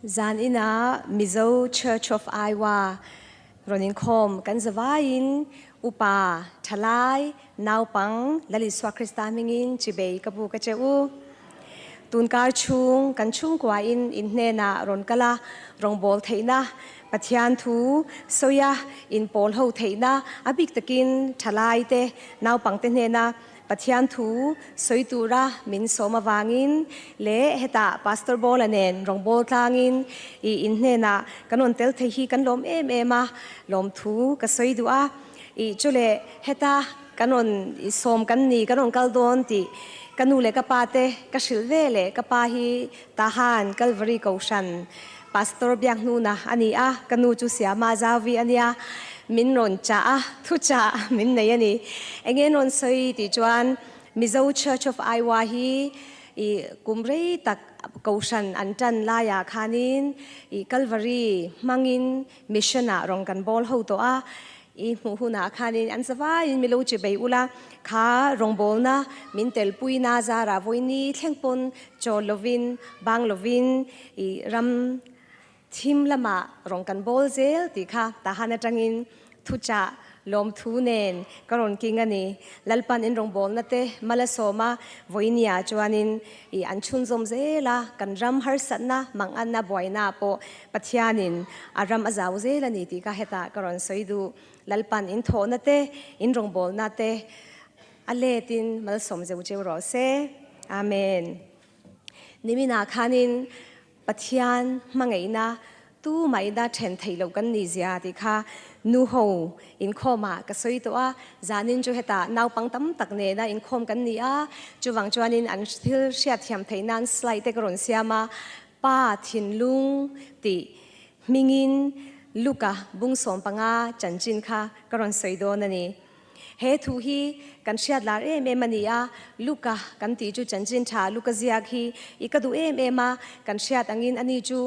Zan ina Mizo Church of Iowa rawn inkhawm kan zavaiin Upa, Thalai, Naupang, Lal Isua Krista hmingin chibei ka bu ka che u. Tunkar chhung kan chhungkuain in hnenah rawn kal a, rawngbâwl theihna, Pathian thu sawia inpawl ho theihna, a bik takin thalaite, naupangte hnena Pathian thu sawi tura min sawm avangin leh hetah Pastor Bawla nen rawngbâwl tlangin i in hnenah kan rawn tel thei hi kan lawm em em a, lawmthu ka sawi duh a. I chu leh heta kan rawn i sawm kan ni, kan rawn kal dawn tih ka nu leh ka pa te ka hrilh ve leh ka pa hi Tahan Kalvari Kohhran Pastor biak hnuna a ni a, ka nu chu Siama Zauvi a nia, min rawn chah a, thu chah min nei a ni. Enge an rawn sawi tih chuan Mizo Church of Iowa hi i kum rei tak Kohhran an tan laiah khanin i Kalvari hmangin Mission ah rawn kan bawl ho tawh a, i hmuh hunah khanin an zavaiin mi lo chi bei ula, kha rawngbawlna min telpuina zarah vawiini thleng pawn chawl lovin bang lovin i ram thim lamah rawn kan bawl zel tih kha tahan atangin thuchah lawmthu nen ka rawn king a ni. Lalpan in rawngbawlna te mal a sawm a, vawinia chuanin i an chhunzawm zel a, kan ram harsatna, manganna, buaina pawh Pathianin a ram a zau zel a ni tih kha hetah ka rawn sawi duh. Lalpan in thawhna te, in rawngbawlna te a letin malsawm zeuh cheu rawh se. Amen. Niminah khanin Pathian hmangaihna tu mahina then theih loh kan nih zia tih kha nu ho inkhawmah ka sawi tawh a, zanin chu hetah naupang tam tak nena inkhawm kan ni a, chuvang chuanin an thil hriatthiam theih nan slide te ka rawn siam a, Pa thinlung tih hmingin Luka bung 15 chanchin kha ka rawn sawi dawn a ni. He thu hi kan hriat lar em em a ni a, Luka kan tih chu chanchin tha Luka ziak hi i ka duh em em a, kan hriat angin ani chu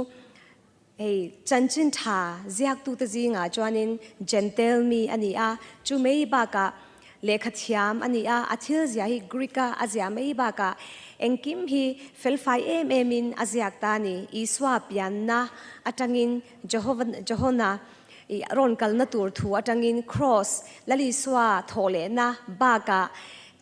hei chanchin tha ziaktute zingah chuanin Gentile mi a ni a, chu mai bakah lehkha thiam a ni a, a thil zia hi Greek a a zia mai bakah engkim hi felfai em emin a ziak ta a ni. Isua pianna atangin Johana I rawn kalna tur thu atangin Kraws, Lal Isua thawhlehna bakah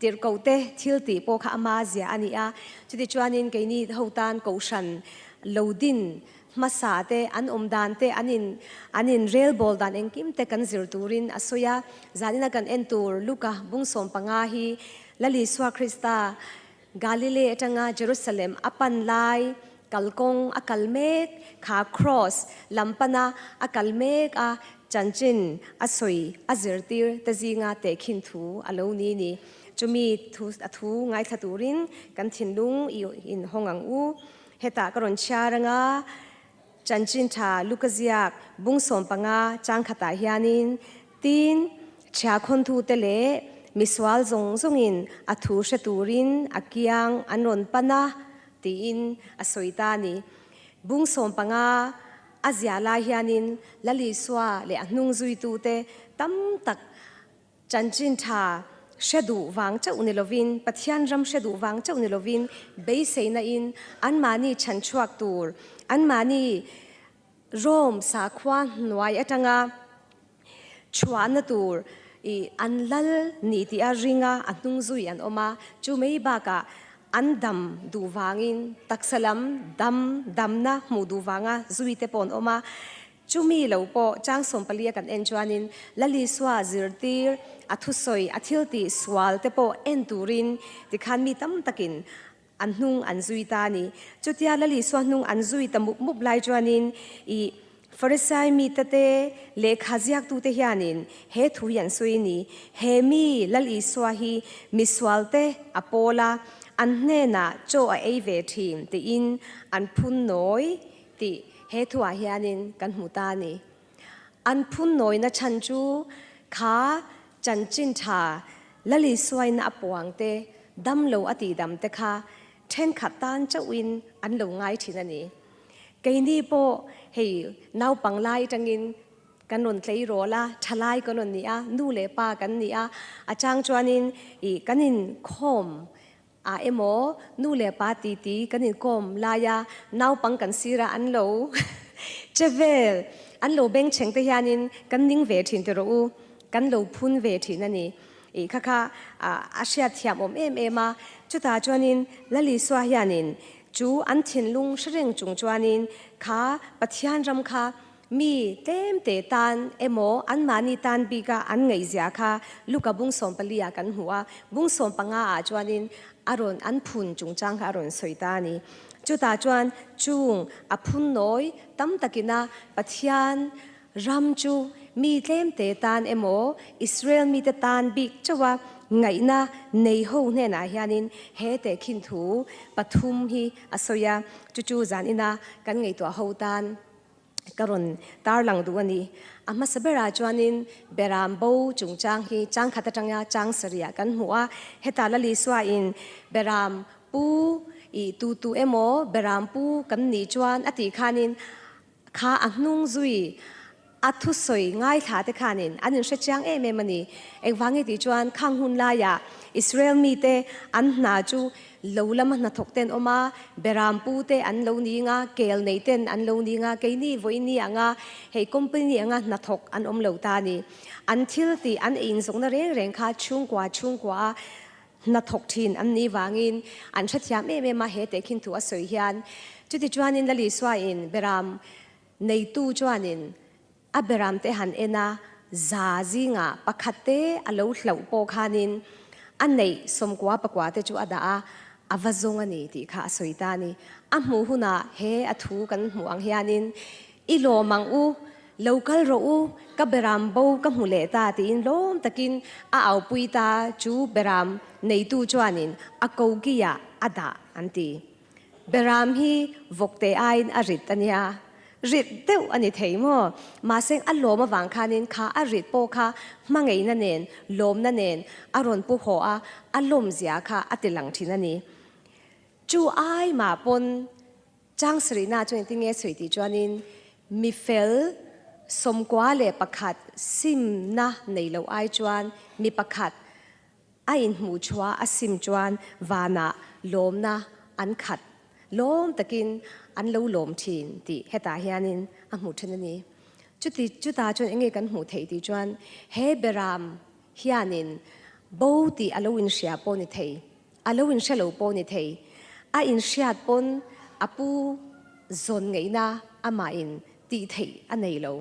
tirhkohte thil tih pawh kha ama zia a ni a. Chutichuanin keini ho tan Kohhran lo din hmasa te, an awm dan te, an in an in relbawl dan engkim te kan zir turin a sawi a. Zanina kan en tur Luka bung 15 hi Lal Isua Krista Galilee atanga Jerusalem a pan lai kalkawng a kal mek kha Kraws lam pana a kal mek a chanchin a sawi a zirtir te zinga tehkhin thu a lo ni ni. Chumi thu a thu ngaithla turin kan thinlung i inhawng ang u. Hetah ka rawn chhiar anga chanchin tha Luka ziak bung 15 chang khatah hianin Tin, chhiakhawntute leh misual zawng zawngin a thu hre turin a kiang an rawn pan a, tiin a sawi ta a ni. Bung 15 a ziah lai hianin Lal Isua leh a hnung zuitute tam tak chanchin tha hre duh vang chauh ni lovin, Pathian ram hre duh vang chauh ni lovin beiseina in anmahni chhanchhuak tur, anmahni Rome sakhua hnuai atanga chhuahna tur i an lal ni tih a ring a, a hnung zui an awm a, chu mai bakah an dam duh vangin taksa lam dam damna hmuh duh vanga zui te pawh an awm a, chumi lo pawh chang 14 a kan en chuanin Lal Isua zirtir a thusawi a thiltih sual te pawh en turin tikhan mi tam takin An hnung an zui ta a ni. Chutia Lal Isua hnung an zui ta mup mup lai chuanin i Farisai mite te, lehkha ziaktute hianin he thu hi an sawi a ni, He mi Lal Isua hi misualte a pawl a, an hnenah chaw a ei ve thin tiin an phun nawi tih he thuah hianin kan hmu ta a ni. An phun nawina chhan chu kha chanchin tha Lal Isuain a puang te, dam lo a tih dam te kha thenkhat tan chauhin an lo ngai thin a ni. Keini pawh hei naupang lai atangin kan rawn tleirawl a, thalai kan rawn ni a, nu leh pa kan ni a, a chang chuanin ih kan inkhawm. Ah emaw nu leh pa titi kan inkawm laia naupang kan sira an lo che vel, an lo bengchheng te hianin kan ning ve thin ti rawh u, kan lo phun ve thin a ni. Ih kha kha a hriat thiam awm em em a, chutah chuanin Lalisua hianin chu an thinlung hre reng chung chuanin kha Pathian ram kha Mi tlemte tan emaw anmahni tan bika an ngaihzia kha Luka bung 14 ah kan hmu a, bung 15 ah chuanin a rawn an phun chungchang kha a rawn sawi ta a ni. Chutah chuan chung a phun nawi tam takina Pathian ram chu mi tlemte tan emaw Israel mite tan bik chauha ngaihna nei ho hnenah hianin he tehkhin thu pathum hi a sawi a, chu chu zanina kan ngaihtuah ho tan Ka rawn tarlang duh a ni. A hmasa berah chuanin Beram bo chungchang hi chang khat atanga chang sarihah kan hmu a. Hetah Lal Isuain Beram pu i tu tu emaw Beram pu kan nih chuan a tih khanin kha a hnung zui a thusawi ngaithla te khanin an inhre chiang em em a ni. Engvang nge tih chuan khang hun laiah Israel mite an hna chu Lo lama hnathawk ten awm a, beram pu te an lo ning a, kel nei ten an lo ning a, keini vawiini anga hei company anga hnathawk an awm lo ta a ni. An thil tih an ei inzawkna reng reng kha chhungkua chhungkua a hnathawk thin an nih vangin an hrethiam em em a he tehkhin thu a sawi hian. Chutichuanin Lalisua-in beram neitu chuanin A beram te han en a, za zingah pakhat te a lo hlauh pawh khanin a neih 94 te chu a dah a, a va zawng a ni tih kha a sawi ta a ni. A hmuh hunah he a thu kan hmuh ang hianin, I lawm ang u, lo kal rawh u, ka beram bo ka hmu leh ta tiin lawm takin a aupui ta chu beram neitu chuanin a kokiah a dah an ti. Beram hi vawkte aiin a rit a nia. Rit deuh a ni thei maw? Mahse a lawm avang khanin kha a rit pawh kha hmangaihna nen, lawmna nen a rawn pu haw a, a lawmzia kha a ti lang thin a ni. Chu ai mah pawn chang sarihna chuan engtin nge sawi tih chuanin mi fel 91 simna nei lo ai chuan mi pakhat A inhmuh chhuah a sim chuan vanah lawmna an khat lawm takin an lo lawm thin tih hetah hianin a hmuh then a ni. Chuti chutah chuan enge kan hmuh theih tih chuan he beram hianin bo tih a lo inhria pawh ni thei, a lo inhre lo pawh ni thei, a inhriat pawn a pu zawn ngeihna amahin tih theih a nei lo.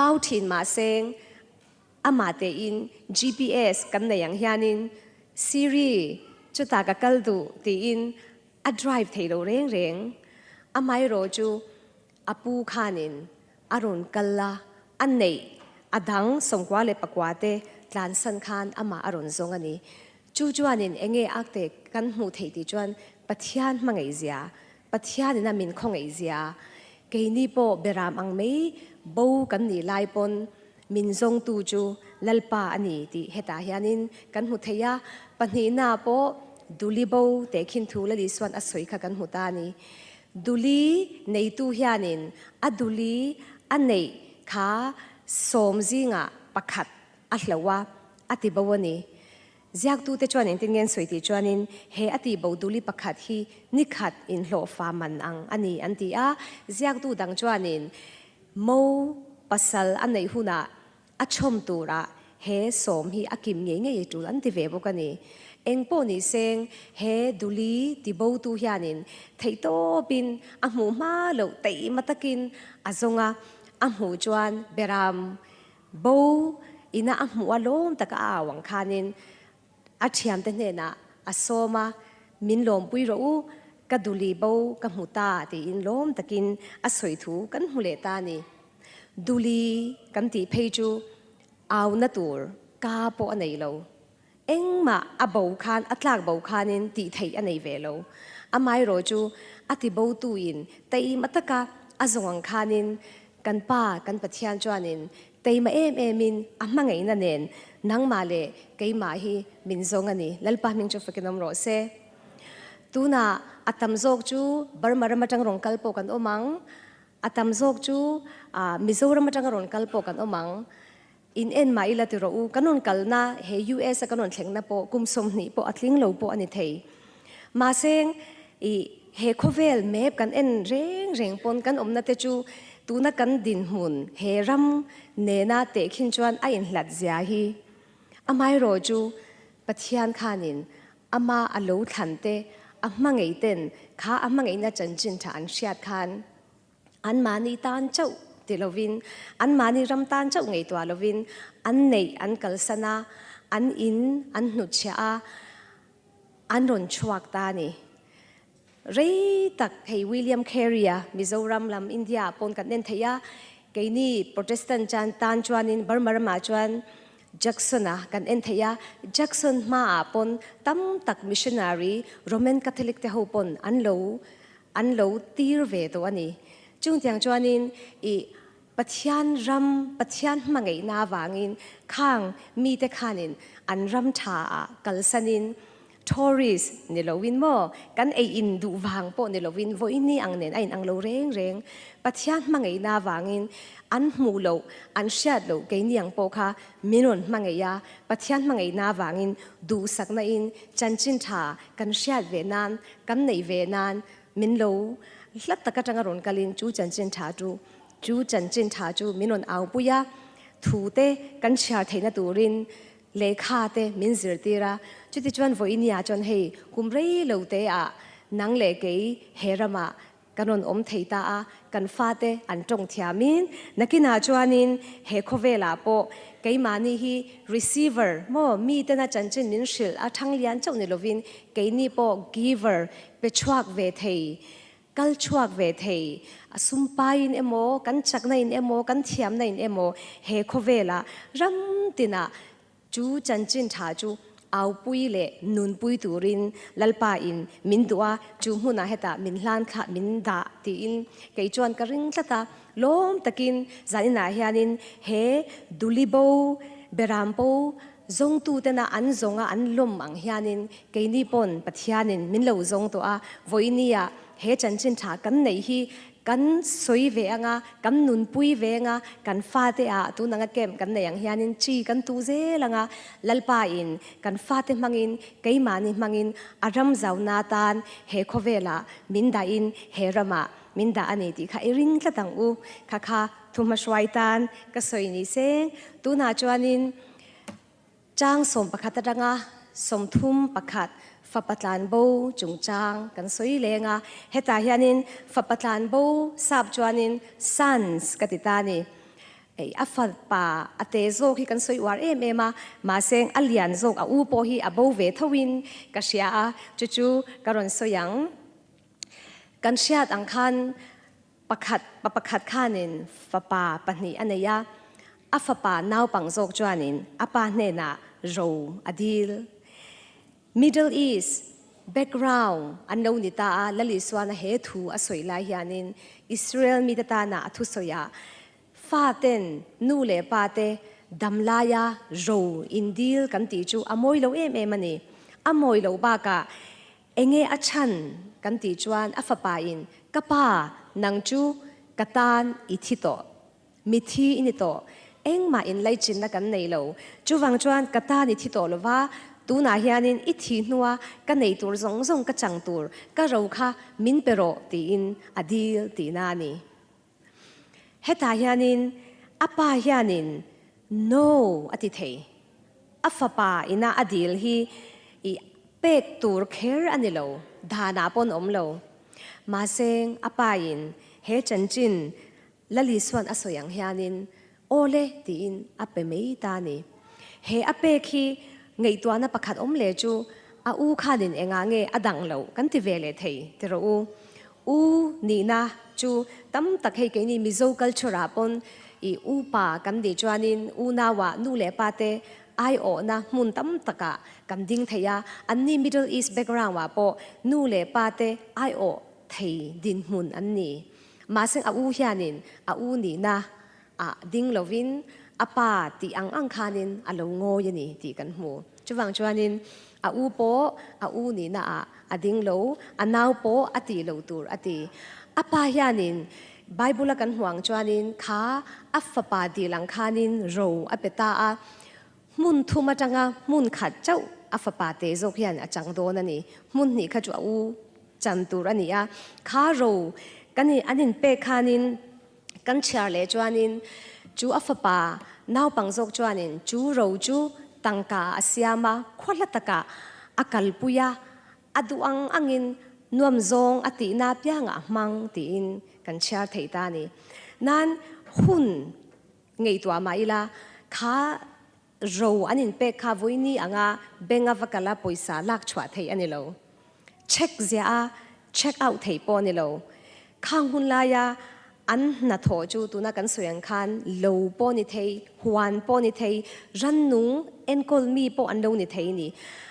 Au thin mahseng Amah tein GPS kan nei ang hianin Siri chutah ka kal duh tiin a drive thei lo reng reng. Amaherawh chu a pu khanin a rawn kal a, a neih a dang 99 te tlansan khan amah a rawn zawng a ni. Chu chuanin enge akte kan hmuh theih tih chuan Pathian hmangaihzia, Pathianin a min khawngaihzia, keini pawh beram ang mai bo kan nih lai pawn Min zawngtu chu Lalpa a ni tih hetah hianin kan hmu thei a, pahnihna pawh Duli bo tehkhin thu Lali Suan a sawi kha kan hmu ta a ni. Duli neitu hianin a duli a neih kha sawm zingah pakhat a hloh a, a ti bo a ni. Ziaktute chuan engtin nge an sawi tih chuanin he a tih bo duli pakhat hi nikhat inhlawhfa man ang a ni an ti a, ziaktu dang chuanin Mo pasal a neih hunah a chhawm turah he sawm hi a kim ngei ngei tul an ti ve bawk a ni. Eng pawh ni seng he duli ti botu hianin theihtawpin a hmuh hma loh teima takin a zawng a, a hmuh chuan beram bo ina a hmuh a lawm taka a au ang khanin A thiante hnenah a sawm a, Min lawmpui rawh u, ka duli bo ka hmu ta tiin lawm takin a sawi thu kan hmu leh ta a ni. Duli kan tih phei chu auna tur ka pawh a nei lo. Engmah a bo khan, a tlak bo khanin tih theih a nei ve lo. Amaherawh chu a ti botuin taima taka a zawng ang khanin kan Pa, kan Pathian chuanin Teima em emin a hmangaihna nen nangmah leh keimah hi min zawng a ni. Lalpa hming chu fakin awm rawh se. Tunah a tam zawk chu Burma ram atang rawn kal pawh kan awm ang, a tam zawk chu Mizoram atanga rawn kal pawh kan awm ang. In en mah ila ti rawh u, kan rawn kalna he US a kan rawn thlengna pawh kum 20 pawh a tling lo pawh a ni thei. Mahse i he khawvel map kan en reng reng pawn kan awmna te chu tuna kan dinhmun he ram nena tehkhin chuan a inhlat zia hi. Amaherawh chu Pathian khanin ama a lo thlan te a hmangaih ten kha a hmangaihna chanchin tha an hriat khan Anmahni tan chauh ti lovin, anmahni ram tan chauh ngaihtuah lovin an neih an kalsan a, an in an hnutchhiah a, an rawn chhuak ta a ni. Rei tak hei William Carey-a Mizoram lam India-ah pawn kan en thei a, keini Protestant chan tan chuanin Burma ramah chuan Jackson-a kan en thei a, Jackson hmaah pawn tam tak missionary Roman Catholic te ho pawn an lo An lo tir ve tawh a ni. Chungtiang chuanin i Pathian ram, Pathian hmangaihna avangin khang mite khanin an ram tha ah kalsanin tourist ni loin maw, kan ei in duh vang pawh ni loin vawiini ang nen a inang lo reng reng. Pathian hmangaihna avangin an hmuh loh, an hriat loh keini ang pawh kha min rawn hmangaih a, Pathian hmangaihna avangin duhsakna in chanchin tha kan hriat ve nan Kan neih ve nan min lo hlat tak atanga rawn kalin chu chanchin tha chu chu chanchin tha chu min rawn aupui a, thu te kan chhiar theihna turin lehkha te min zirtir a. Chutichuan vawinia chuan hei kum rei lo te ah nang leh kei he ramah kan rawn awm thei ta a, kan fate an tawng thiamin nakinah chuanin he khawvelah pawh keimahni hi receiver maw mitena chanchin min hrilh a thang lian chauh ni lovin keini pawh giver pe chhuak ve thei, kal chhuak ve thei, a sumpaiin emaw kan chakna in emaw kan thiamna in emaw he khawvelah ram tinah Chu chanchin tha chu aupui leh nunpui turin Lalpa in min duh a, chu hmunah hetah min hlan thla min dah tiin kei chuan ka ring tlat a. Lawm takin zaninah hianin he Dulibo Berampo zawngtutena an zawnga an lawm ang hianin keini pawn Pathianin min lo zawng tawh a, vawinia he chanchin tha kan neih hi Kan sawi ve anga, kan nunpui ve anga, kan fate ah tun anga camp kan nei ang hianin chi kan tu zel anga, Lalpa in kan fate hmangin, keimahni hmangin a ram zauna tan he khawvelah min dahin he ramah min dah a ni tih kha i ring tlat ang u. Kha kha thuhma hruai tan ka sawi ni seng. Tunah chuanin Chang 11 atanga 31 fapa tlanbo chungchang kan sawi leng a, hetah hianin fapa tlanbo sap chuanin sons ka ti ta a ni. Ei a fapa a te zawk hi kan sawi uar em em a, mahse a lian zawk a u pawh hi a bo ve thoin ka hria a, chu chu ka rawn sawi ang. Kan hriat ang khan Pakhat, pa pakhat khanin fapa pahnih a nei a, a fapa naupang zawk chuanin a pa hnenah ro a dil. Middle East background an lo ni ta a, Lal Isuana he thu a sawi lai hianin Israel mite tana a thusawi ah faten nu leh pa te damlaia ro in dil kan tih chu a mawi lo em em a ni. A mawi loh bakah Enge a chhan kan tih chuan a fapa in, Ka pa, nang chu ka tan i thi tawh. Mi thi i ni tawh. Engmah in laichinna kan nei lo. Chuvang chuan ka tan i thi tawh lova, tunah hianin i thi hnua ka nei tur zawng zawng ka chang tur ka ro kha min pe rawh tiin a dil tihna a ni. Hetah hianin a pa hianin No a ti thei. A fapa ina a dil hi i pek tur kher a ni lo, danah pawn awm lo. Mahse a pa in he chanchin Lalisuan a sawi ang hianin Awle tiin a pe mai ta a ni. He a pek hi ngaihtuahna pakhat awm leh chu a u khanin engah nge a dang loh kan ti ve leh thei ti rawh u. U nihna chu tam tak hei keini Mizo culture ah pawn i u pa kan nih chuanin unauah nu leh pa te aiawhna hmun tam takah kan ding thei a, anni Middle East background ah pawh nu leh pa te aiawh thei dinhmun an ni. Mahse a u hianin a u nihna ah ding lovin a pa tih ang ang khanin a lo ngawi a ni tih kan hmu. Chuvang chuanin a u pawh a u nihna ah a ding lo, a nau pawh a tih lo tur a ti. A pa hianin Bible a kan hmuh ang chuanin kha a fapa dil ang khanin ro a pe ta a, hmun thum atanga hmun khat chauh a fapa te zawk hian a chang dawn a ni. Hmun hnih kha chu a u chan tur a ni a, kha ro kan an inpek khanin Kan chhiar leh chuanin chu a fapa naupang zawk chuanin chu ro chu tangka a siam a, khua hla takah a kalpui a, a duh ang angin nuam zawng a tihna apiangah a hmang tiin kan chhiar thei ta a ni. Nan hun ngaihtuah mah ila kha ro an inpek kha vawiini anga bank a va kal a pawisa lak chhuah theih a ni lo. Check ziah a check out theih pawh a ni lo. Khang hun laia an hnathawh chu tuna kan sawi ang khan lo pawh ni thei, huan pawh ni thei, rannung enkawl mi pawh an lo ni thei a ni.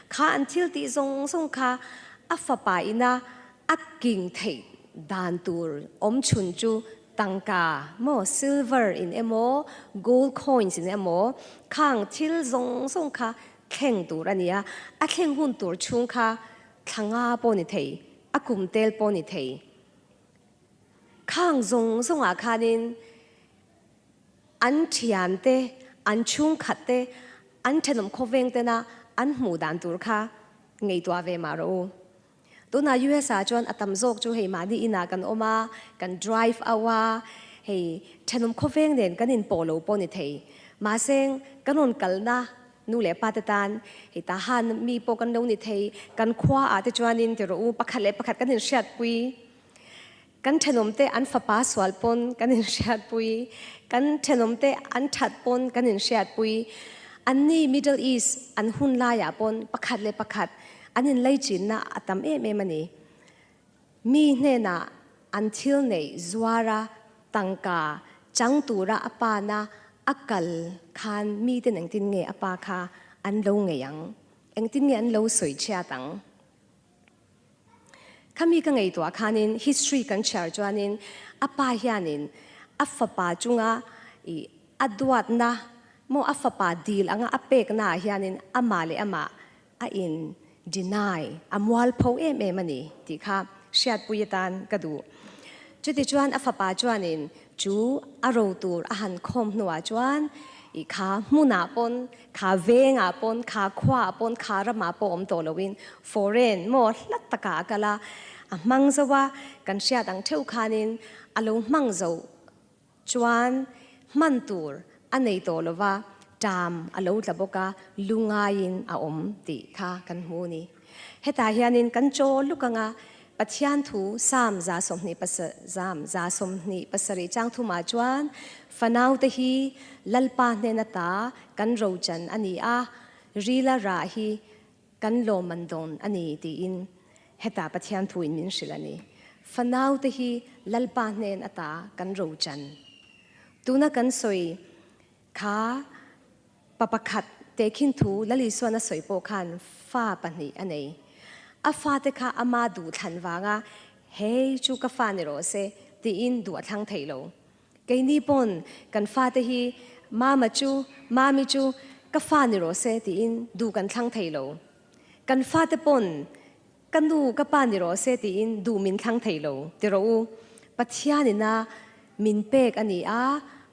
Kha an thil tih zawng zawng kha a fapa ina a king theih dan tur awm chhun chu tangka maw silver in emaw gold coins in emaw khang thil zawng zawng kha thleng tur a ni a, a thleng hun tur chhung kha thla nga pawh ni thei, a kum tel pawh ni thei. Khang zawng zawngah khanin an thiante, an chhungkhat te, an thenawm khawveng tena an hmuh dan tur kha ngaihtuah ve mah rawh u. Tunah US ah chuan a tam zawk chu hei mahni inah kan awm a, kan drive auh a, hei thenawm khawveng nen kan inpawh lo pawh ni thei. Mahse kan rawn kalna nu leh pa te tan hei tahan mi pawh kan lo ni thei, kan khua ah te chuanin ti rawh u pakhat leh pakhat kan inhriatpui. Kan thenawmte an fapa sual pawn kan inhriatpui, kan thenawmte an that pawn kan inhriatpui. Anni Middle East an hun laiah pawn pakhat leh pakhat an inleichinna a tam em em a ni. Mi hnenah an thil neih zuara tangka chang tura a pana a kal khan miten engtin nge a pa kha an lo ngei ang, engtin nge an lo sawi chhiat ang? Khami ka ngaihtuah khanin history kan chhiar chuanin a pa hianin a fapa chunga i a duatna maw a fapa dil anga a pekna ah hianin amah leh amah a in deny a mualpho em em a ni tih kha hriatpui atan ka duh. Chutichuan a fapa chuanin chu a ro tur a han khawm hnuah chuan i kha hmunah pawn Kha vengah pawn, kha khuaah pawn, kha ramah pawh awm tawh loin foreign maw hlat takah a kal a, a hmang zo a, kan hriat ang theuh khanin a lo hmang zo chuan hman tur a nei tawh lo va, ṭam a lo tla bawk a, lu ngaiin a awm tih kha kan hmu a ni. Hetah hianin kan chaw luk anga Pathian thu Psalm 27 Psalm 27 chang thumah chuan fanaute hi Lalpa hnen ata kan rochan a ni a, rila rah hi kan lawmman dawn a ni tiin hetah Pathian thu in min hrilh a ni. Fanaute hi Lalpa hnen ata kan rochan. Tuna kan sawi kha Pa pakhat tehkhin thu Lal Isuan a sawi pawh khan fa pahnih a nei. A fate kha ama duh thlan vanga hei chu ka fa ni rawh se tiin duh a thlang thei lo. Keini pawn kan fate hi mama chu, mami chu ka fa ni rawh se tiin duh kan thlang thei lo. Kan fate pawn ka nu ka pa ni rawh se tiin duh min thlang thei lo ti rawh u. Pathianina min pek a ni a,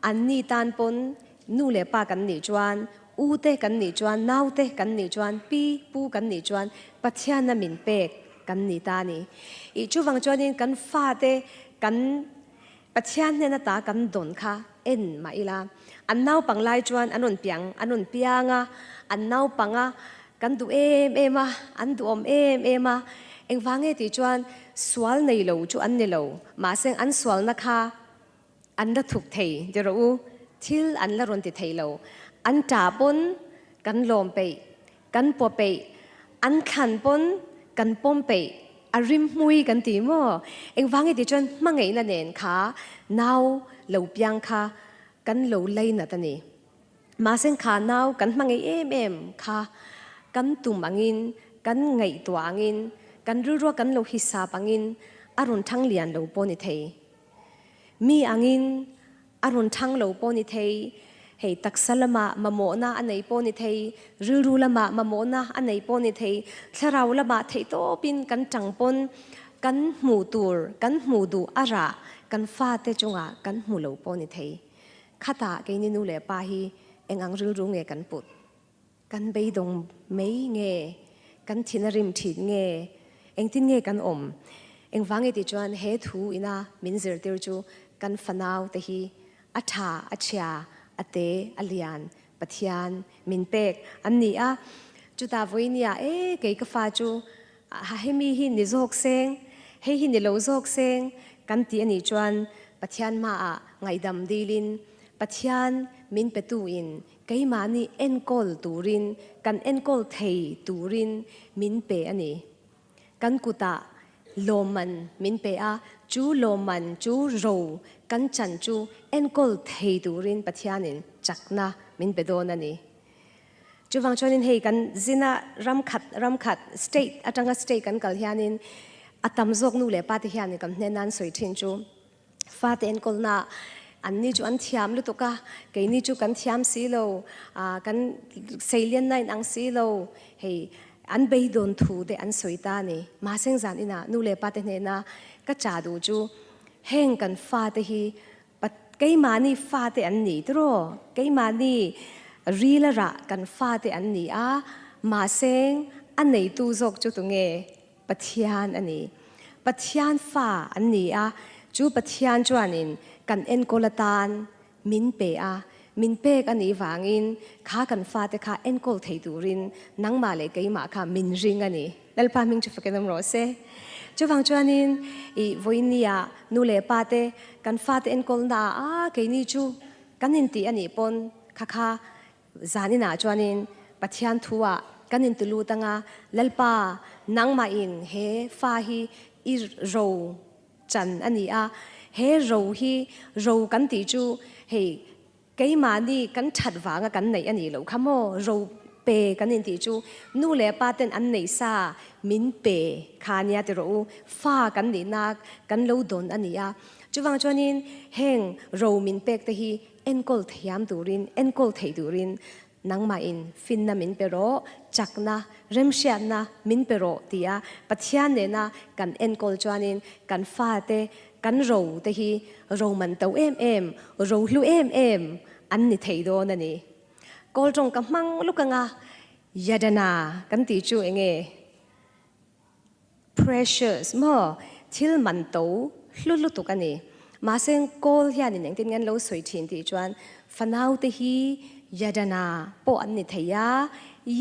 anni tan pawn nu leh pa kan nih chuan, u te kan nih chuan, nau te kan nih chuan, pi pu kan nih chuan Pathianna min pek kan ni ta a ni. Ih chuvang chuanin kan fate kan Pathian hnena ta kan dawn kha en mah ila, an naupang lai chuan an rawn piang, an rawn piang a, an naupang a, kan duh em em a, an duhawm em em a, engvang nge tih chuan sual nei lo chu an ni lo, mahse an sualna kha an la thup thei ti rawh u, thil an la rawn ti thei lo, an ṭah pawn kan lawm peih, Kan paw peih, an thlan pawn kan pawm peih, a rim hmui kan ti maw? Engvang i ti chuan hmangaihna nen kha nau lo piang kha kan lo lainat a ni. Mahse kha nau kan hmangaih em em kha kan tum angin, kan ngaihtuah angin, kan rilrua kan lo hisap angin a rawn thang lian lo pawh ni thei. Mi angin A rawn thang lo pawh ni thei, hei taksa lamah mamawhna a nei pawh ni thei, rilru lamah mamawhna a nei pawh ni thei, thlarau lamah theihtawpin kan tang pawn kan hmuh tur, kan hmuh duh a rah kan fate chungah kan hmu lo pawh ni thei. Khatah keini nu leh pa hi eng ang rilru nge kan put? Kan beidawng mai nge? Kan thin a rim thin nge? Engtin nge kan awm? Engvang nge tih chuan he thu ina min zirtir chu kan fanau te hi a tha, a chhia, a te, a lian Pathian min pek an ni a. Chutah vawinia e kei ka fa chu ha hemi hi ni zawk seng, hei hi ni lo zawk seng kan ti a nih chuan Pathian hmaah ngaihdam dilin Pathian min petu in Keimahni enkawl turin, kan enkawl thei turin min pe a ni. Kan kutah lawmman min pe a, chu lawmman chu ro kan chan chu enkawl thei turin Pathianin chakna min pe dawn a ni. Chuvang chuanin hei kan zina ram khat ram khat state atanga state kan kal hianin a tam zawk nu leh pa te hianin kan hnen nan sawi thin chu Fate enkawlna an ni chu an thiam lutuk a, keini chu kan thiam si lo, kan seilianna in ang si lo, hei an beidawn thu te an sawi ta a ni. Mahseng zan inah nu leh pa te hnena ka cha duh chu heng kan fate hi keimahni fate an ni tiraw, keimahni rila rah kan fate an ni a, mahseng a neitu zawk chu tunge? Pathian a ni. Pathian fa an ni a, chu Pathian chuanin kan enkawl atan min pe a, min pek a nih vangin kha kan fate kha enkawl thei turin nangmah leh keimah kha min ring a ni. Lalpa hming chu fakin awm rawh se. Chuvang chuanin i vawinia nu leh pa te kan fate enkawlna ah a keini chu kan intih a nih pawn kha kha Zan inah chuanin Pathian thu-ah kan inti lut anga, Lalpa, nangmahin he fa hi i ro chan a ni a, he ro hi ro kan tih chu hei keimahni kan that vanga kan neih a nih loh kha maw, ro pe kan intih chu nu leh pa ten an neih sa min pe kha nia ti rawh u, fa kan nihna kan lo dawn a ni a. Chuvang chuanin heng ro min pek te hi Enkawl thiam turin, enkawl thei turin nangmahin finna min pe rawh, chakna, remhriatna min pe rawh tia Pathian nena kan enkawl chuanin kan fate, kan ro te hi ro man to em em, ro hlu em em an ni thei dawn a ni. Kawl tawng ka hmang luk anga Yadana kan tih chu enge? Precious maw? Thil man to hlu lutuk a ni. Mahse kawl hianin engtin nge an lo sawi thin tih chuan fanaute hi Yadana pawh an ni thei a,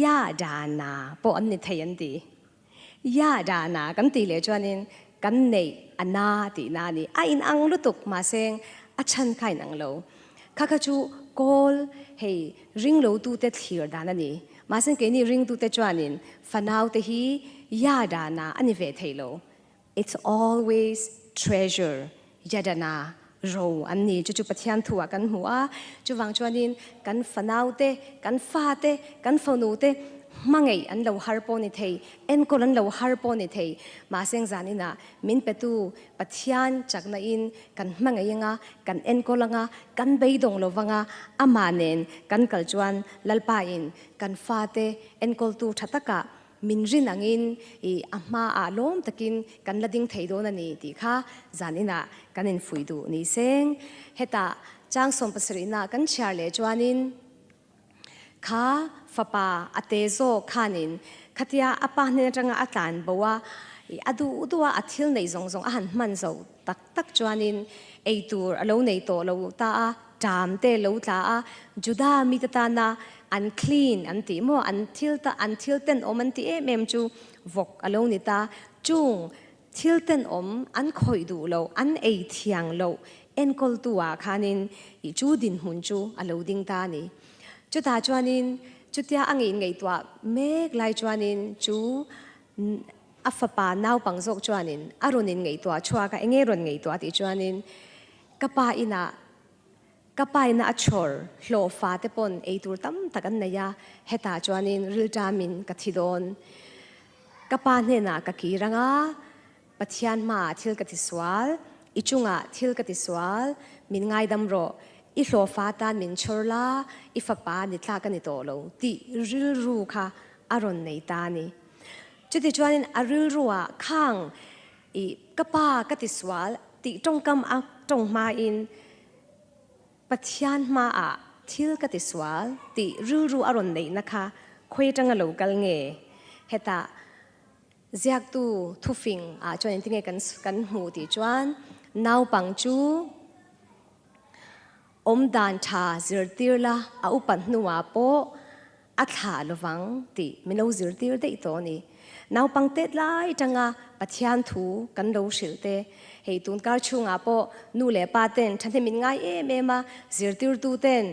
Yadana pawh an ni thei an ti. Yadana kan tih leh chuanin kan neih a na tihna a ni. A inang lutuk mahse a chhan kha a inang lo. Kha kha chu kawl hei ringlotute thlir dan a ni. Mahse keini ringtute chuanin fanaute hi yadana a ni ve thei lo. It's always treasure, yadana, ro an ni. Chu chu Pathian thu ah kan hmu a. Chuvang chuanin kan fanaute, kan fate, kan fanute hmangaih an lo har pawh ni thei, enkawl an lo har pawh ni thei. Mahse zaninah min petu Pathian chakna in kan hmangaih anga, kan enkawl anga, kan beidawng lo vanga, amah nen kan kal chuan Lalpa in kan fate enkawltu tha takah min rin angin i a hmaah lawm takin kan la ding thei dawn a ni tih kha zan inah kan infuih duh ni seng. Hetah chang 70na kan chhiar leh chuanin, Kha fapa a te zawk khanin khatia a pa hnen atanga a tlan bo a, a duh duh a, a thil neih zawng zawng a han hman zo tak tak chuanin ei tur a lo nei tawh lo ta a, ṭam te lo tla a, Juda mite tana an clean an tih maw, an thil ta an thil tenawm an tih em em chu vawk a lo ni ta, chung thil tenawm an khawih duh loh, an ei thiang loh enkawltu ah khanin ih chu dinhmun chu a lo ding ta a ni. Chutah chuanin chutia a ngei ngaihtuah mek lai chuanin chu a fapa naupang zawk chuanin a rawn in ngaihtuah chhuak a, enge rawn ngaihtuah tih chuanin ka pa inah ka pa ina a chhawr hlawh fa te pawn eitur tam tak an nei a, hetah chuanin rilṭamin ka thi dawn. Ka pa hnenah ka kir anga Pathian hmaah thil ka tisual, i chungah thil ka tisual, min ngaidam rawh, i hlawhfa tan min chhawr la, i fapa ni tlak a ni tawh lo tih rilru kha a rawn nei ta a ni. Chutichuanin a rilruah khang. I ka pa ka ti sual tih tawngkam a tawng hmain Pathian hmaah thil ka ti sual tih rilru a rawn neihna kha khawi atanga lo kal nge? Hetah ziaktu thufing ah chuan engtinge kan kan hmuh tih chuan naupang chu awmdan tha zirtir la a upat hnuah pawh A thlah lovang tih min lo zirtir daih tawh a ni. Naupang tet lai tanga Pathian thu kan lo hrilh te, hei tun kar chhungah pawh nu leh pa ten thahnem in ngai em em a, zirtirtu ten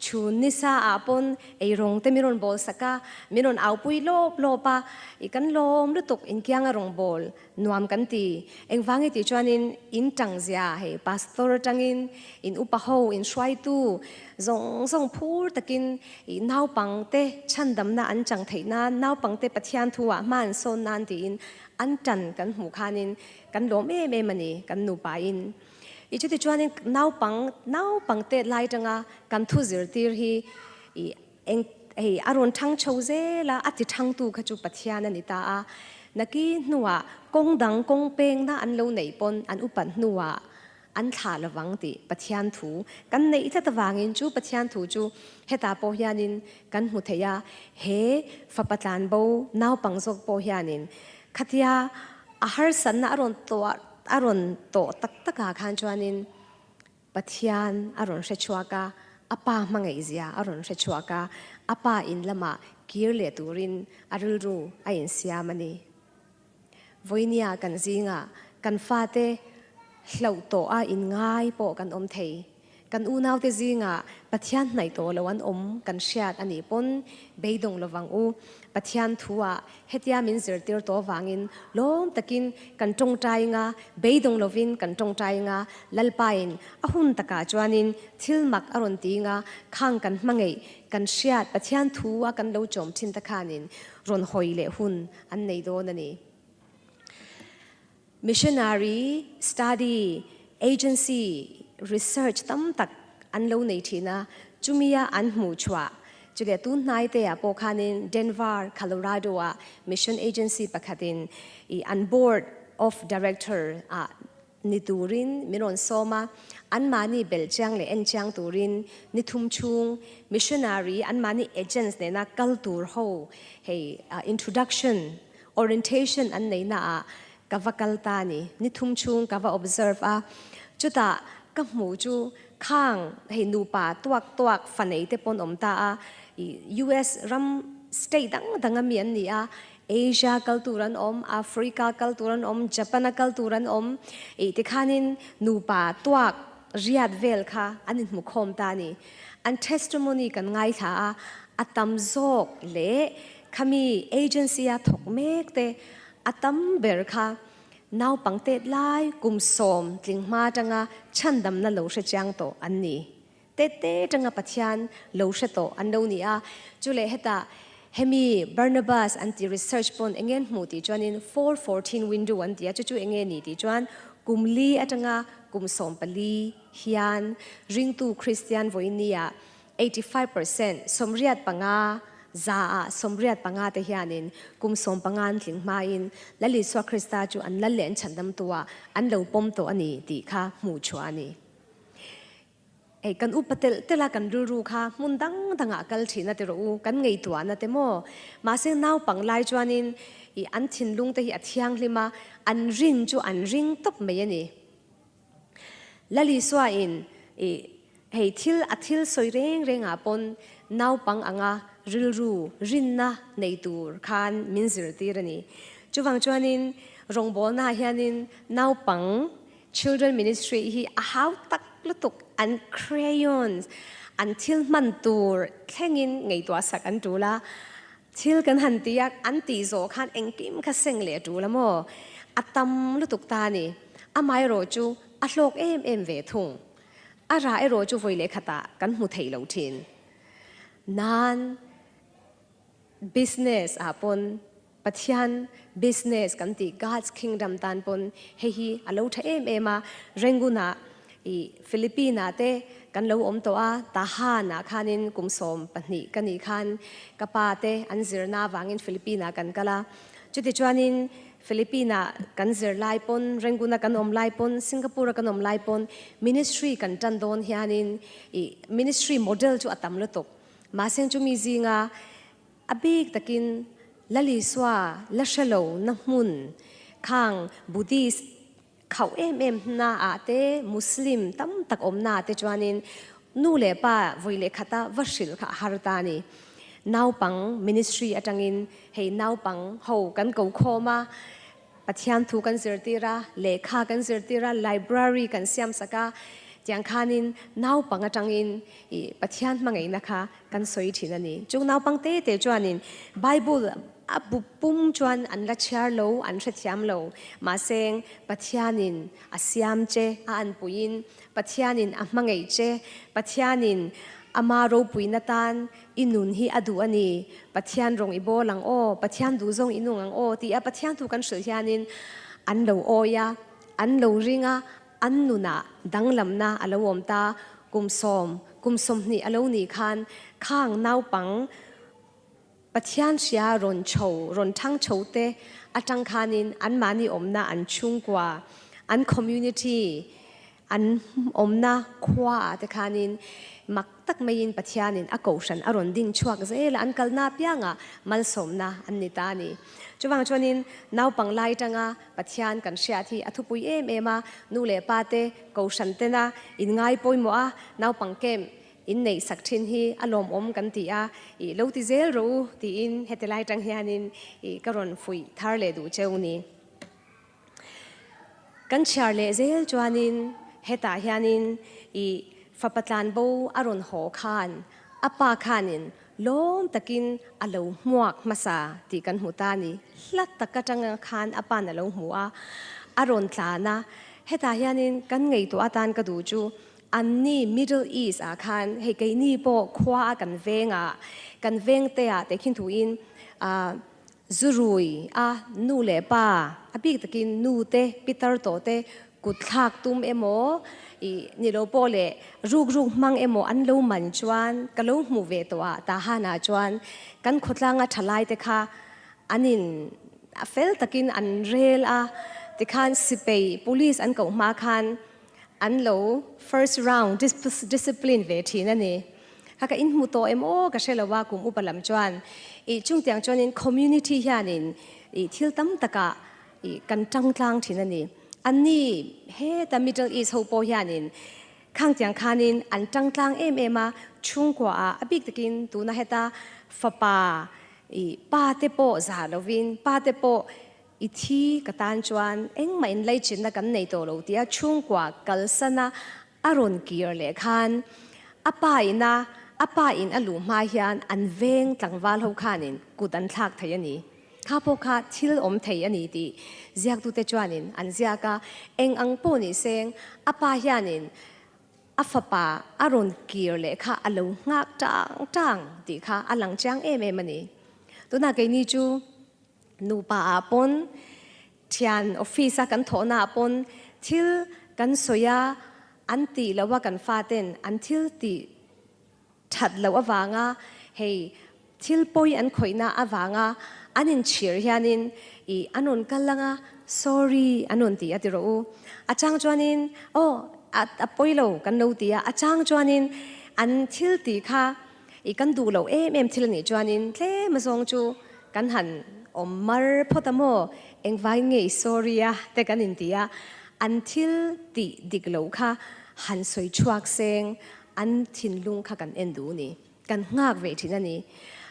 chhun nisa ah pawn eirawng te min rawn bawl sak a, min rawn aupui lawp lawp a, i kan lawm lutuk inkianga rawn bawl nuam kan ti. Engvange tih chuanin in tang zia hei pastor atangin in upa ho in hruaitu zawng zawng phur takin I naupangte chhandamna an chang theih nan, naupangte Pathian thu ah hma an sawn nan tiin an tan kan hmuh khanin kan lawm em em a ni, kan nupa in. I chuti chuanin naupang, naupangte lai tanga kan thu zirtir hi i eng hei a rawn thang chho zel a, a ti thangtu kha chu Pathian a ni ta a. Naki hnuah kawng dang kawng pengna an lo neih pawn an upat hnuah An thlah lovang tih Pathian thu kan neih tlat avangin chu Pathian thu chu hetah pawh hianin kan hmu thei a, he fapa tlanbo naupang zawk pawh hianin khatia a harsatna a rawn tawh a rawn tawh tak takah khan chuanin Pathian a rawn hre chhuak a, a pa hmangaihzia a rawn hre chhuak a, a pa in lamah kir leh turin a rilru a insiam a ni. Vawinia kan zingah kan fate hlauh tawh a inngai pawh kan awm thei. Kan unaute zingah Pathian hnaih tawh lo an awm kan hriat a nih pawn beidawng lovang u. Pathian thu-ah hetia min zirtir tawh vangin lawm takin kan tawngtai nga, beidawng lovin kan tawngtai nga, Lalpain a hun takah chuanin thil mak a rawn ti nga, khang kan hmangaih kan hriat Pathian thu-a kan lo chawm thin ta khanin rawn hawi leh hun an nei dawn a ni. Missionary study agency research tam tak an lo nei thin a, chumia an hmuh chhuah chu leh tun hnai te ah pawh khanin Denver, Colorado ah mission agency pakhatin i an board of director ah Ni turin min rawn sawm a, anmahni belh chiang leh en chiang turin ni thum chhung missionary anmahni agents nena kal tur ho hei introduction, orientation an neihna ah ka va kal ta a ni. Ni thum chhung ka va observe a, chutah ka hmuh chu khang hei nupa tuak tuak fa nei te pawn awm ta a, US ram state dang dang ami an ni a, Asia kal tur an awm, Africa kal tur an awm, Japan a kal tur an awm ih tikhanin nupa tuak riat vel kha an inhmu khawm ta a ni. An testimony kan ngaithla a, a tam zawk leh khami agency a thawk mek te a tam ber kha naupang tet lai kum sawm tling hma atanga chhandamna lo hre chiang tawh an ni. Tete tanga Pathian lo hre tawh an lo ni a, chu leh hetah hemi Barnabas an ti research pawn enge an hmuh tih chuanin 4:14 window an ti a, chu chu enge ni tih chuan kum li atanga kum 14 hian ringtu Kristian vawinia 85% 85 za ah 85 te hianin kum 15 an tling hmain Lal Isua Krista chu an lal leh an chhandamtu ah an lo pawm tawh a ni tih kha hmuh chhuah a ni. Hei kan upa telh telh a kan rilru kha hmun dang dangah kal thin a ti rawh u, kan ngaihtuahna te maw? Mahse naupang lai chuanin i an thinlung te hi a thianghlim a, an rin chu an ring tawp mai a ni. Lalisua in i hei thil a thil sawi reng rengah pawn naupang anga rilru rinna nei tur khan min zirtir a ni. Chuvang chuanin rawngbawlnaah hianin naupang Children Ministry hi a hau tak lutuk, an crayons, an thil hman tur thlengin ngaihtuah sak an tul a, thil kan han ti a, an tih zawh khan engkim kha seng leh a tul a maw? A tam lutuk ta a ni. Amaherawh chu a hlawk em em ve thung. A rah erawh chu vawi leh khatah kan hmu thei lo thin. Nan business ah pawn Pathian business kan tih God's kingdom tan pawn hei hi a lo tha em em a, Rangoon ah i Philippine ah te kan lo awm tawh a, Tahan ah khanin kum 12 ka nih khan ka pa te an zirna avangin Philippine ah kan kal a, chutichuanin. Philippine ah kan zir lai pawn, Rangoon a kan awm lai pawn, Singapore a kan awm lai pawn ministry kan tan dawn hianin ih ministry model chu a tam lutuk. Mahse chumi zinga a bik takin Lal Isua la hre lo na hmun khang Buddhist khauh em em hna ah te Muslim tam tak awmna ah te chuanin nu leh pa vawi leh khata va hrilh kha a har ta a ni. Naupang ministry atangin hei naupang ho kan ko khawm a, Pathian thu kan zirtir a, lehkha kan zirtir a, library kan siam sak a, tiang khanin naupang atangin ih Pathian hmangaihna kha kan sawi thin a ni. Chung naupang te te chuanin Bible a bu pum chuan an la chhiar lo, an hrethiam lo. Mahse, Pathianin a siam che, a anpuiin, Pathianin a hmangaih che, Pathianin ama ropuina tan i nun hi a duh a ni, Pathian rawng i bawl ang aw, Pathian duh zawng i nung ang aw tia Pathian thu kan hrilh hianin an lo awi a, an lo ring a, an nunah danglamna a lo awm ta. Kum sawm, kum 20 a lo nih khan khang naupang, Pathian hria rawn chho, rawn thang chho te atang khanin anmahni awmna an chhungkua, an community, an awmna khua ah te khanin mak tak maiin Pathianin a kohhran a rawn ding chhuak zel a, an kalna apiangah malsawmna an ni ta a ni. Chuvang chuanin naupang lai tanga Pathian kan hriat hi a thupui em em a, nu leh pa te kohhran tena inngai pawimawh a, naupang camp In neih sak thin hi a lawmawm kan ti a, ih lo ti zel rawh u tiin heti lai tang hianin ih ka rawn fuih thar leh duh cheu ni. Kan chhiar leh zel chuanin hetah hianin ih fapa tlanbo a rawn haw khan a pa khanin lawm takin a lo hmuak hmasa tih kan hmu ta ni. Hla tak atanga khan a pa'n a lo hmu a, a rawn tlan a. Hetah hianin kan ngaihtuah atan ka duh chu Anni Middle East ah khan hei keini pawh khua a kan veng ah kan veng te ah tehkhin thu in ah zurui a nu leh pa a bik takin nu te pitar tawh te kut thlak tum emaw ih ni lo pawh leh ruk ruk hmang emaw an lo man chuan ka lo hmuh ve tawh ah tahan ah chuan kan khawtlang a thalai te kha an in a fel takin an rel a tikhan sipei police an koh hma khan An lo first round discipline ve thin a ni. Kha ka inhmu tawh em aw ka hre lo a kum upa lam chuan ih chungtiang chuanin community hianin ih thil tam takah ih kan tang tlang thin a ni. Anni heta Middle East ho pawh hianin khangtiang khanin an tang tlang em em a, chhungkua ah a bik takin tuna heta fapa ih pa te pawh zah lovin pa te pawh I thi ka tan chuan engmah inlaichinna kan nei tawh lo tia chhungkua kalsana a rawn kir leh khan a pa ina a pa in a luh hma hian an veng tlangval ho khanin kut an thlak thei a ni. Kha pawh kha thil awm thei a ni tih ziaktute chuanin an ziak a, eng ang pawh ni seng a pa hianin a fapa a rawn kir leh kha a lo nghak tang tang tih kha a lang chiang em em a ni. Tunah keini chu Nupa ah pawn, thian office a kan thawhna ah pawn thil kan sawi a, an tih loh a kan faten an thil tih that loh avanga hei thil pawi an khawihna avanga an inchhir hianin ih an rawn kal anga sorry an rawn ti a ti rawh u. A chang chuanin aw a pawi lo kan lo ti a, a chang chuanin an thil tih kha I kan duh loh em em thil a nih chuanin tlem azawng chu kan han awm mar phawt a maw? Engvangin nge i sorry a te kan inti a, an thil tih dik loh kha han sawi chhuak seng an thinlung kha kan en duh ni, kan nghak ve thin a ni.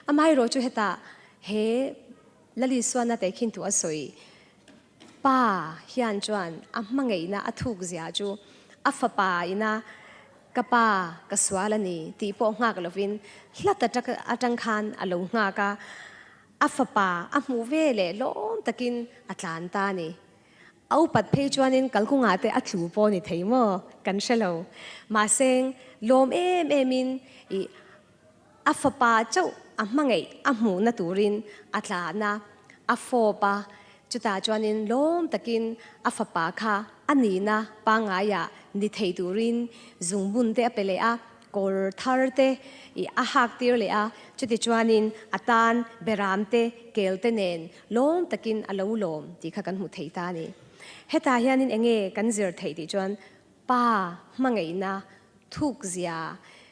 Amaherawh chu hetah he Lalisua-na tehkhin thu a sawi Pa hian chuan a hmangaihna a thuk zia chu a fapa ina ka pa ka sual a ni tih pawh nghak lovin hlat atang khan a lo nghak a, a fapa a hmuh ve leh lawm takin a tlan ta a ni. A upat phei chuanin kalkungah te a tlu pawh ni thei maw kan hre lo. Mahse lawm em emin ih A fapa chauh a hmangaih a hmuhna turin a tlan a, a fawp a, chutah chuanin lawm takin a fapa kha a nihna pangaiah ni thei turin zungbun te a pe leh a. Kawr thar te i a hak tir leh a, chutichuanin a tan beram te, kel te nen lawm takin a lo lawm tih kha kan hmu thei ta a ni. Hetah hianin enge kan zir theih tih chuan pa hmangaihna thuk zia,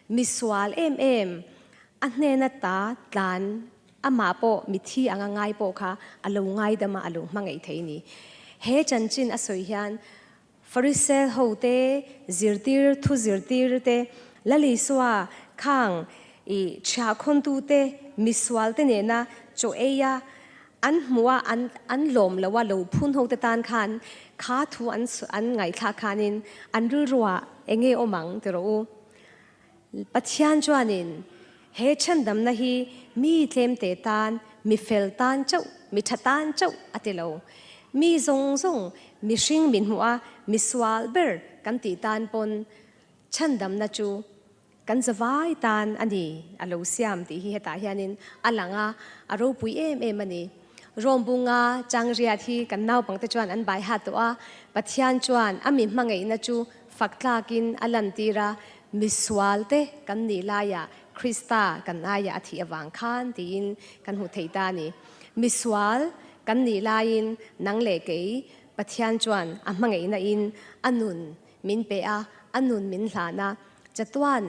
misual em em, a hnena ta tlan amah pawh mithi anga ngai pawh kha a lo ngaidam a, a lo hmangaih thei a ni. He chanchin a sawi hian Farisel ho te, zirtir thu zirtir te, Lal Isua khang i chhiahkhawntu te, misual te nena chaw ei a, an hmuh a, an an lawm lo a, lo phun ho te tan khan kha thu an an ngaihthlak khanin an rilruah eng nge awm ang ti rawh u. Pathian chuanin he chhandamna hi mi tlemte tan, mi fel tan chauh, mi tha tan chauh a ti lo. Mi zawng zawng, mihring min hmuh a, mi sual ber kan tih tan pawn chhandamna chu kan zavai tan a ni a lo siam tih hi hetah hianin a lang a, a ropui em em a ni. Rawmbunga changriat hi kan naupangte chuan an bai hat tawh a, Pathian chuan a mi hmangaihna chu Fak tlakin a lantir a, misualte kan nih laiah Krista kan aiah a thih avang khan tiin kan hmu thei ta a ni. Misual kan nih laiin nang leh kei Pathian chuan a hmangaihna in a nun min pe a, a nun min hlan a, chatuan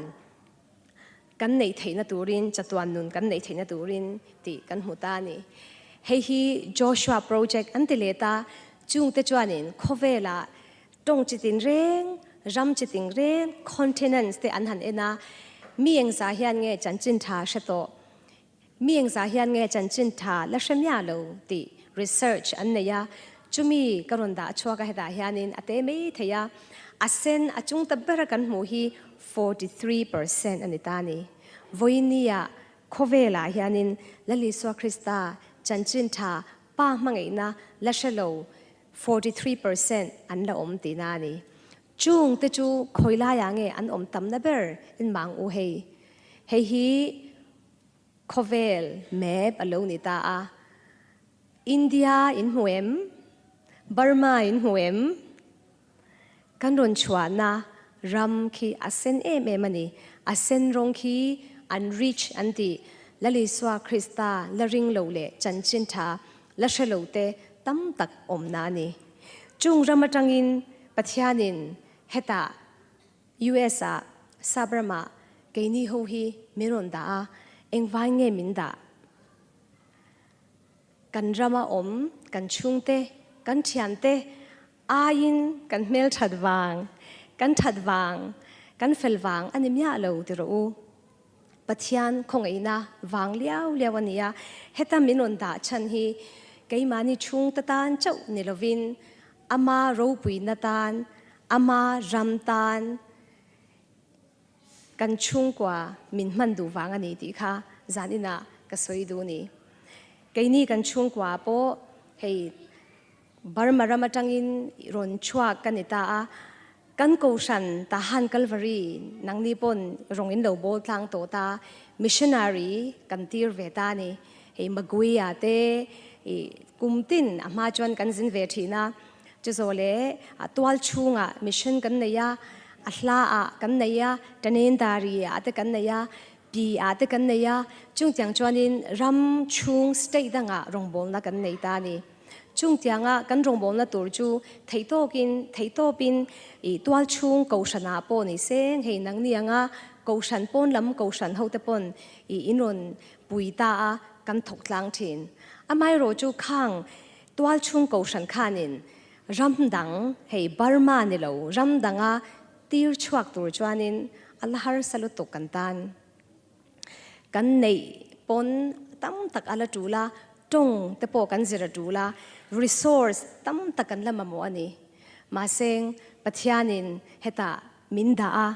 kan neih theihna turin, chatuan nun kan neih theihna turin tih kan hmu ta a ni. Hei hi Joshua Project an ti let a, chungte chuanin khawvelah Tawng chitin reng, ram chitin reng, continents te an han en a, mi engzah hian nge chanchin tha hre tawh, mi engzah hian nge chanchin tha la hre miah lo tih research an nei a, chumi ka rawn dah chhuak a hetah hianin a te mai thei a, a sen a chung ta bera kan hmuh hi 43% a ni ta a ni. Vawinia khawvelah hianin Lal Isua Krista chanchin tha pa hmangaihna la hre lo 43% an la awm tihna a ni. Chung te chu khawi laiah nge an awm tamna ber in mang u hei. Hei hi khawvel map a lo ni ta a. India in hmu em? Burma in hmu em? Kan rawn chhuahna ram khi a sen em em a ni. A sen rawng khi an rich an ti. Lal Isua Krista la ring lo leh chanchin tha la hre lo te tam tak awmna a ni. Chung ram atangin Pathianin hetah US ah sap ramah keini ho hi min rawn dah a, engvai nge min dah? Kan rama awm kan chhungte, kan thiante Aiin kan hmel that vang, kan that vang, kan fel vang a ni miah lo ti rawh u. Pathian khawngaihna vang liau liau a ni a, heta min rawn dah chhan hi keimahni chhungte tan chauh ni lovin ama ropuina tan, ama ram tan kan chhungkua min hman duh vang a ni tih kha zan inah ka sawi duh a ni. Keini kan chhungkua pawh hei Burma ram atangin rawn chhuak ka ni ta a, kan Kohhran Tahan Kalvari nangni pawn rawng in lo bawl tlang tawh ta, missionary kan tir ve ta a ni. Hei Maguia te i kum tin a hma chuan kan zin ve thin a, chuzawh leh tual chhungah mission kan nei a, a hla ah kan nei a, Tanendari ah te kan nei a, pi ah te kan nei a, chungtiang chuanin ram chhung state dangah rawngbawlna kan nei ta a ni. Chungtianga kan rawngbawlna tur chu theihtawkin, theihtawpin i tualchhung kohhranah pawh ni seng, hei nangni anga kohhran pawn lam kohhran hote pawn i inrawn pui ta a, kan thawk tlang thin. Amaherawh chu khang tualchhung kohhran khanin ram dang, hei Burma ni lo, ram danga tir chhuak tur chuanin a la harsa lutuk kan tan. Kan neih pawn tam tak a la tul a, tawng te pawh kan zir a tul a, resource tam tak kan la mamawh a ni. Mahse, Pathianin hetah min dah a,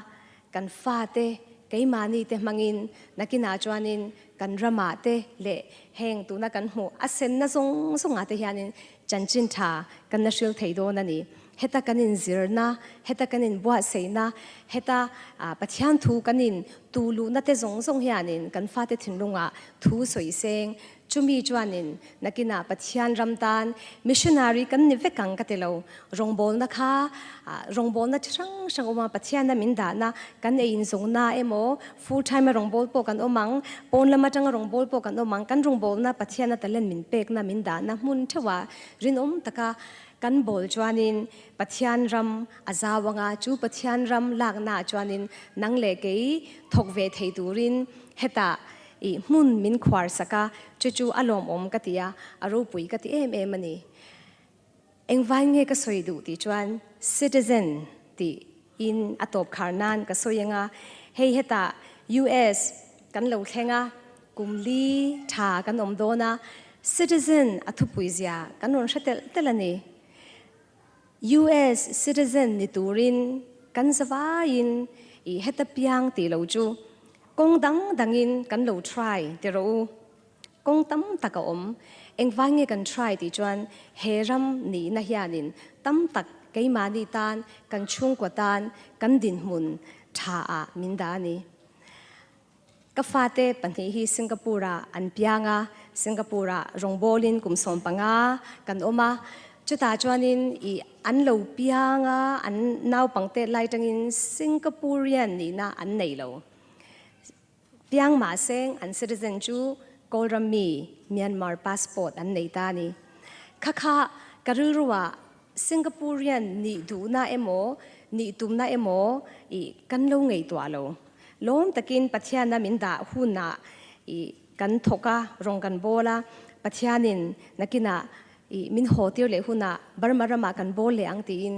kan fate, keimahni te hmangin nakinah chuanin kan ramah te leh heng tuna kan hmuh a senna zawng zawngah te hianin chanchin tha kan la hril thei dawn a ni. Heta kan inzirna, heta kan inbuatsaihna, heta Pathian thu kan in tu luhna te zawng zawng hianin kan fate thinlungah thu sawi seng. Chumi chuanin nakinah Pathian ram tan missionary kan ni vek ang ka ti lo. Rawngbawlna kha rawngbawlna chi hrang hrang awm a, Pathiana min dahna kan ei inzawngna emaw full time a rawngbâwl pawh kan awm ang, pawn lam aṭanga rawngbâwl pawh kan awm ang, kan rawngbâwlna Pathiana talent min pekna min dahna hmun ṭheuhah rinawm taka kan bawl chuanin Pathian ram a zau anga chu Pathian ram laknaah chuanin nang leh kei thawk ve thei turin hetah i hmun min khuar sak a, chu chu a lawmawm ka ti a, a ropui ka ti em em a ni. Engvai nge ka sawi duh tih chuan citizen tih in a tawp khar nan ka sawi anga, hei hetah US kan lo thleng a, kum li tha kan awm dawn a, citizen a thupui zia kan rawn hre telh telh a ni. US citizen ni turin kan zavaiin i heta piang tih lo chu kawng dang dangin kan lo try ti rawh u. Kawng tam tak a awm. Engvai nge kan try tih chuan he ram nihna hianin tam tak keimahni tan, kan chhungkua tan, kan dinhmun tha ah min dah a ni. Ka fate pahnih hi Singapore-ah an piang a, Singapore-ah rawngbawlin kum 15 kan awm a. Chutah chuanin i an lo piang a, an naupangte lai tangin Singaporean nihna an nei lo. Piang mahseng an citizen chu Kawlram mi Myanmar passport an nei ta a ni. Kha kha ka rilruah Singaporean nih duhna emaw nih tumna emaw i kan lo ngaihtuah lo. Lawm takin Pathiana min dah hunah i kan thawk a, rawng kan bawl a, Pathianin nakinah i min haw tir leh hunah Burma ramah kan bawl leh ang tiin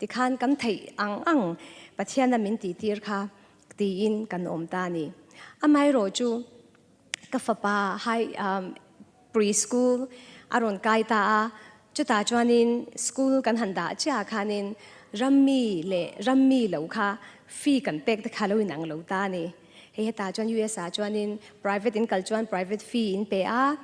tikhan kan theih ang ang Pathiana min tihtir kha tiin kan awm ta a ni. Amaherawh chu ka fapa high pre-school a rawn kai ta a, chutah chuanin school kan han dah chiah khanin rammi leh rammi lo kha fee kan pek te kha lo inang lo ta a ni. Hei hetah chuan US ah chuanin private in kal chuan private fee in pe a,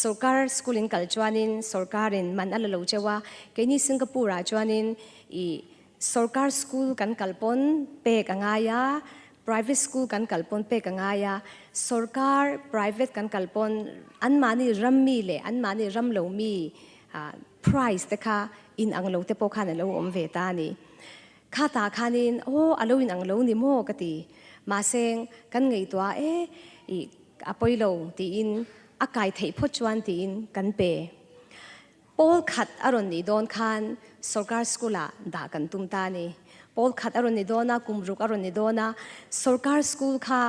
sorkar school in kal chuanin sorkarin man a la lo cheu a, keini Singapore ah chuanin ih Sorkar school kan kal pawn pek a ngai a, private school kan kal pawn pek a ngai a, sorkar private kan kal pawn anmahni rammi leh anmahni ram lomi price te kha inang lo te pawh khan a lo awm ve ta a ni. Khatah khanin aw a lo inang lo ni maw ka ti. Mahse kan ngaihtuah e ih a pawi lo tiin a kai theih phawt chuan tiin kan pe. Pawl khat a rawn nih dawn khan sorkar school ah dah kan tum ta a ni. Pawl khat a rawn ni dawn a, kum ruk a rawn ni dawn a, sorkar school kha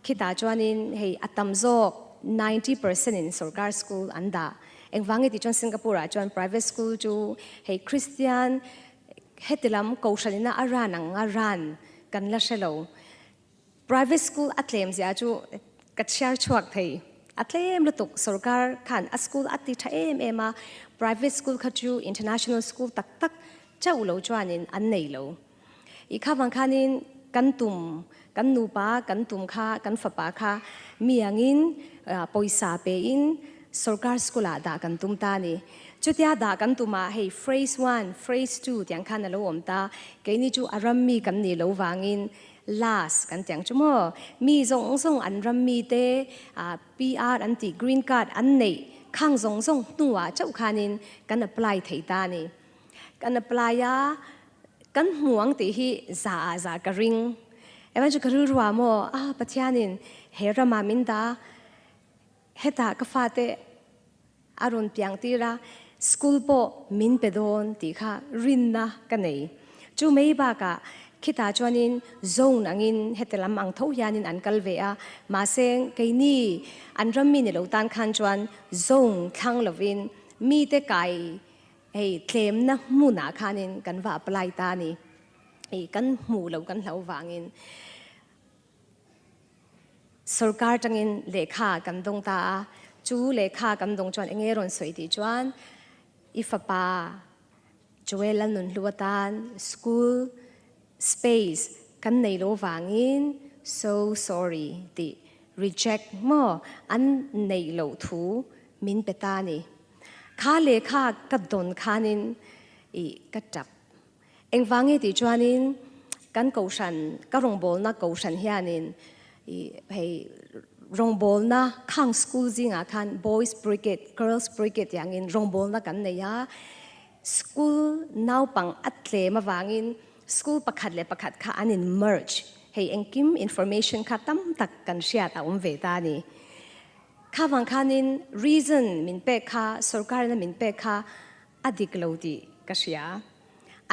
khitah chuanin hei a tam zawk 90% in sorkar school an dah. Engvang nge tih chuan Singapore ah chuan private school chu hei Christian heti lam kohhran ina a ran ang a ran kan la hre lo. Private school a tlem zia chu ka chhiar chhuak thei. A tlem lutuk sorkar khan a school a ti tha em em a, private school kha chu international school tak tak chauh lo chuanin an nei lo. I kha vang khanin kan tum, kan nupa kan tum kha kan fapa kha mi angin pawisa pein sorkar school ah dah kan tum ta a ni. Chutia dah kan tum ah hei phrase one, phrase two tiang khan a lo awm ta. Keini chu a rammi kan nih lo vangin Last kan tiang chu maw? Mi zawng zawng an ram mi te PR an tih green card an neih khang zawng zawng hnuah chauh khanin kan apply thei ta a ni. Kan apply a, kan hmu ang tih hi za ah za ka ring. Evan chu ka rilru ah maw, ah Pathianin he ramah min dah a, hetah ka fate A rawn piang tir a, school pawh min pe dawn tih kha rinna ka nei. Chu mai bakah khitah chuanin zone angin heti lam ang tho hianin an kal ve a, mahse keini an ram mi ni lo tan khan chuan zone thlang lovin mite kai hei tlemna hmunah khanin kan va apply ta a ni. Ih kan hmuh lo kan hlau vangin. Sorkar tangin lehkha kan dawng ta a, chu lehkha kan dawng chuan enge rawn sawi tih chuan i fapa Joel a nun hlu atan school space kan nei lo vangin so sorry tih reject maw an neih loh thu min pe ta a ni. Kha lehkha ka dawn khanin i ka tap. Engvange tih chuanin kan kohhran, ka rawngbawlna kohhran hianin i hei Rawngbawlna khang school zingah khan Boys Brigade, Girls Brigade tiangin rawngbawlna kan nei a. School naupang a tlem avangin school pakhat leh pakhat kha an in merge. Hei engkim information kha tam tak kan hriat a awm ve ta a ni. Kha vang khanin reason min pek kha sorkarina min pek kha a dik lo tih ka hria.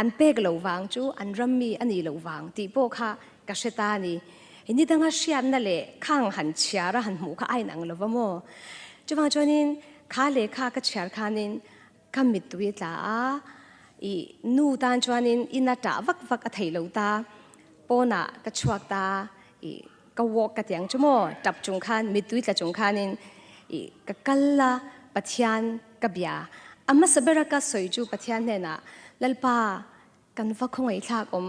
An pek lo vang chu an ram mi a nih loh vang tih pawh kha ka hre ta a ni. Ni danga hriatna leh khang han chhiar a han hmuh kha a inang lo va maw? Chuvang chuanin kha lehkha ka chhiar khanin ka mittui a tla a, i nu tan chuanin ina tah vak vak a theih lo ta, pawnah ka chhuak ta, i ka walk ka ti ang chu maw? Tap chung khan mittui tla chung khanin i ka kal a, Pathian ka bia. A hmasa bera ka sawi chu Pathian hnenah, Lalpa, kan va khawngaihthlak awm.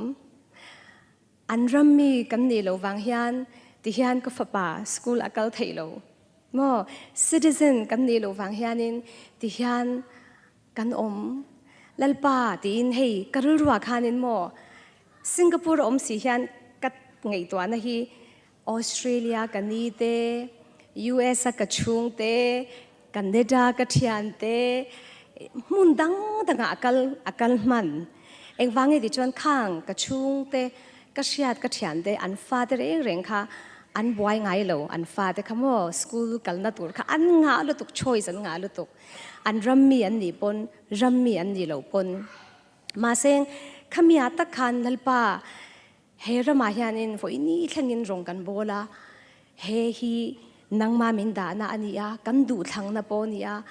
An ram mi kan nih lo vang hian tihian ka fapa school a kal theih lo maw? Citizen kan nih lo vang hianin tihian kan awm. Lalpa tiin hei ka rilruah khanin maw Singapore a awm si hian ka ngaihtuahna hi Australia ka ni te, US a ka chhung te, Canada ka thian te, hmun dang dangah a kal a kal hman. Engvang nge tih chuan khang ka chhung te, ka hriat ka thian te an fa te reng reng kha an buai ngai lo, an fa te kha maw school kalna tur kha an ngah lutuk, choice an ngah lutuk. An ram mi an nih pawn, ram mi an nih loh pawn. Mahse khamiah tak khan Lalpa He ramah hianin vawiini thlengin rawng kan bawl a, he hi nangma min dahna a ni a, kan duhthlangna pawh a ni a,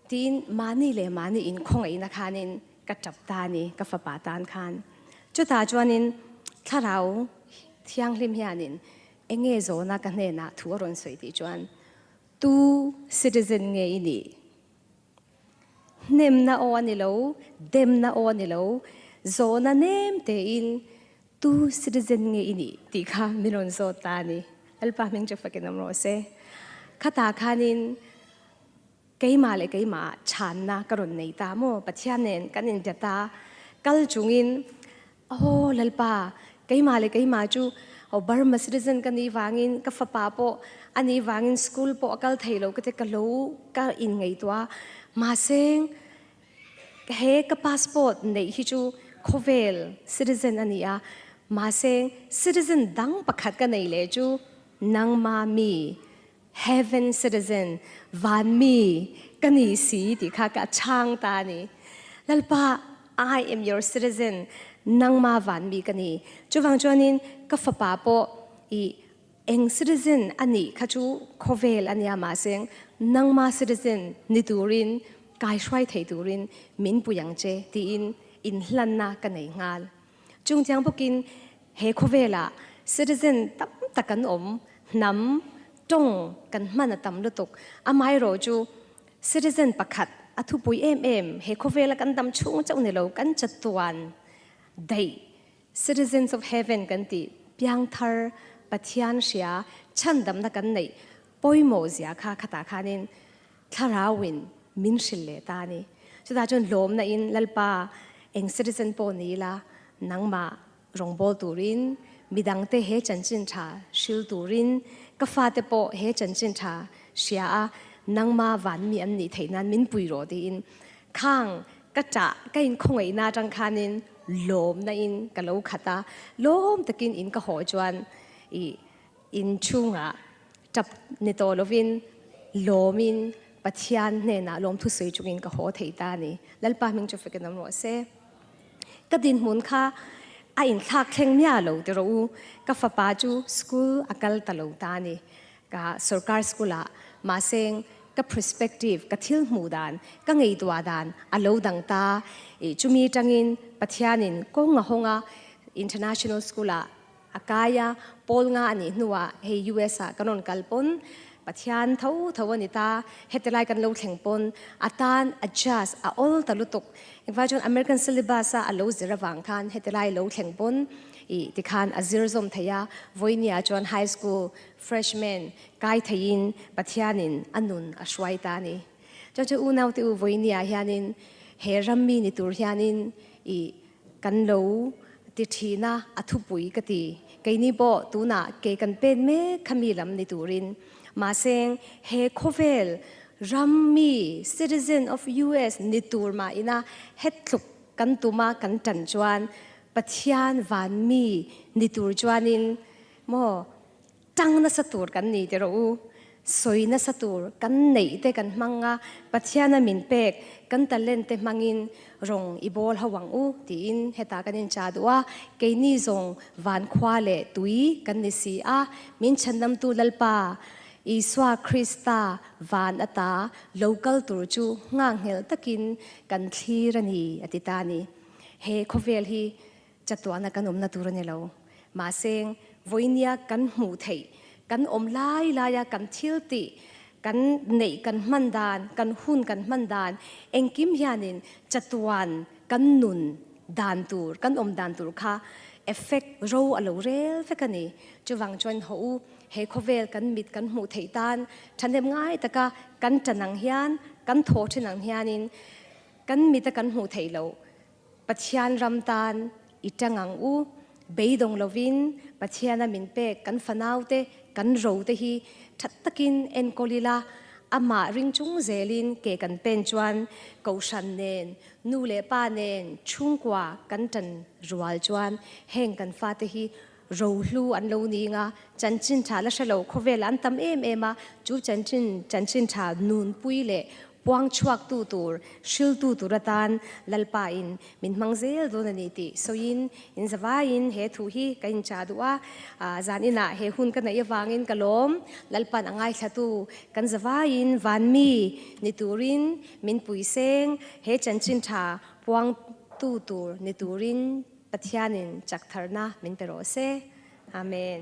tiin mahni leh mahni inkhawngaihna khanin ka tap ta a ni, ka fapa tan khan. Chutah chuanin Thlarau Thianghlim hianin eng nge zawhna ka hnenah thu a rawn sawi tih chuan, Tu citizen nge i nih? Hnemna aw a ni lo, demna aw a ni lo, zawhna nem tein tu citizen nge i nih tih kha min rawn zawt ta a ni. Lalpa hming chu fakin awm rawh se. Khatah khanin keimah leh keimah chhanna ka rawn nei ta maw? Pathian nen kan inbia ta, kal chungin Aw Lalpa, keimah leh keimah chu aw Burma citizen ka nih vangin ka fapa pawh a nih vangin school pawh a kal thei lo ka ti ka lo ka inngaihtuah a, mahse he ka passport neih hi chu khawvel citizen a ni a, mahse citizen dang pakhat ka nei leh chu nangma mi heaven citizen van mi ka ni si tih kha ka chhang ta a ni. Lalpa, I am your citizen, nangma van mi ka ni. Chuvang chuanin ka fapa pawh i eng citizen a nih kha chu khawvel a nia mahse nangma citizen ni turin kaihruai thei turin min pui ang che tiin inhlanna ka nei nghal. Chungtiang bawkin he khawvelah citizen tam tak an awm, hnam, tawng kan hman a tam lutuk. Amaherawh chu citizen pakhat a thupui em em he khawvela kan dam chhung chauh ni lo kan chatuan daih citizens of heaven kan tih piangthar Pathian hria chhandamna kan neih pawimawh zia kha khatah khanin Thlarauin min hrilh leh ta a ni. Chutah chuan hlawmna in Lalpa eng citizen pawh ni ila nangmah rawngbâwl turin, midangte he chanchin tha hril turin, ka fate pawh he chanchin tha hria a nangma van mi an nih theih nan min pui rawh tiin khang ka ṭah ka inkhawngaihna aṭang khanin lawmna in ka lo khat a, lawm takin in ka haw chuan i In chhungah tap ni tawh lovin lawmin Pathian hnenah lawmthu sawi chungin ka haw thei ta a ni. Lalpa hming chu fakin awm rawh se. Ka dinhmun kha a inthlak thleng miah lo ti rawh u. Ka fapa chu school a kal ta lo ta a ni. Ka sorkar school ah mahse ka perspective, ka thil hmuh dan, ka ngaihtuah dan a lo dang ta. I chumi tangin Pathianin kawng a hawng a, international school ah A kai a, Paul nga a nih hnuah hei US ah kan rawn kal pawn Pathian tho tho a ni ta, heti lai kan lo thleng pawn a tan adjust a awl ta lutuk. Engvai chuan American syllabus a a lo zir avang khan heti lai lo thleng pawn ih tikhan a zir zawm thei a, vawinia chuan high school freshman kai theiin Pathianin a nun a hruai ta a ni. Chuan chu unaute u vawinia hianin he rammi ni tur hianin ih kan lo. Ti thin a, a thupui ka ti. Keini pawh tunah ke kan pen mek kha mi lam ni turin. Mahse, he khawvel ram mi, citizen of US, ni tur mah ina het tluk kan tum a kan tan chuan Pathian van mi ni tur chuanin maw Tang nasa tur kan ni ti rawh u. Sawi nasa tur kan neih te kan hmang a, Pathiana min pek kan talent te hmangin rawng i bawl ho ang u tiin hetah kan incha duh a, keini zawng van khua leh tui kan ni si a, min chhandamtu Lalpa Isua Krista van ata lo kal tur chu nghaknghelh takin kan thlir a ni a ti ta a ni. He khawvel hi Chatuahna kan awmna tur a ni lo. Mahse, vawinia kan hmuh theih, kan awm lai laia kan thil tih, kan neih kan hman dan, kan hun kan hman dan, engkim hianin chatuan kan nun dan tur, kan awm dan tur kha effect ro a lo rel vek a ni. Chuvang chuan haw u, he khawvel kan mit kan hmuh theih tan thahnem ngai taka kan tan ang hian, kan thaw thin ang hianin kan mita kan hmuh theih loh Pathian ram tan i tang ang u. Beidawng lovin Pathiana min pek kan fanaute, kan rote hi that takin enkawl ila, amah ring chung zelin ke kan pen chuan Kohhran nen, nu leh pa nen, chhungkua kan tan rual chuan heng kan fate hi rohlu an lo ning a, chanchin tha la hre lo khawvelah an tam em em a, chu chanchin chanchin tha nunpui leh Puang chhuaktu tur, hriltu tur atan Lalpa in min hmang zel dawn a ni tih sawiin in zavaiin he thu hi ka inchah duh a. Zan inah he hun ka neih avangin ka lawm. Lalpa'n a ngaithlatu kan zavaiin van mi ni turin min pui seng, he chanchin tha puangtu tur ni turin Pathianin chak tharna min pe rawh se. Amen.